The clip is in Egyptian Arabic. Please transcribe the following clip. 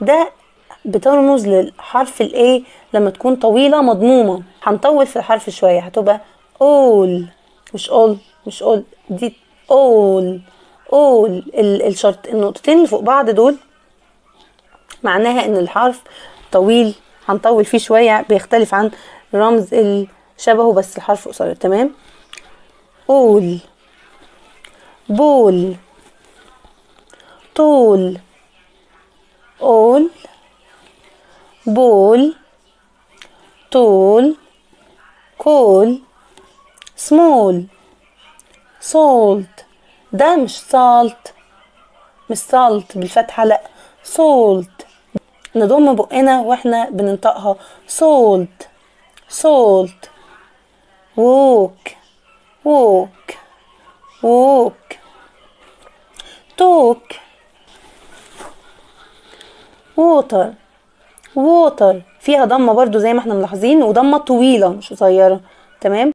ده بترمز للحرف ال A لما تكون طويلة مضمومة. هنطول في الحرف شوية، هتبقى all، مش all، مش all، دي all، all. الشرط النقطتين اللي فوق بعض دول معناها ان الحرف طويل، هنطول فيه شوية، بيختلف عن رمز شبهه بس الحرف قصير. تمام. all، ball، tall، all، ball، tall، call، small، salt. ده مش salt، مش salt بالفتحة، لا salt، نضم بقنا واحنا بننطقها salt، salt. walk، walk، walk، talk، water، water. فيها ضمة برضو زي ما احنا ملاحظين، وضمة طويلة مش قصيرة. تمام.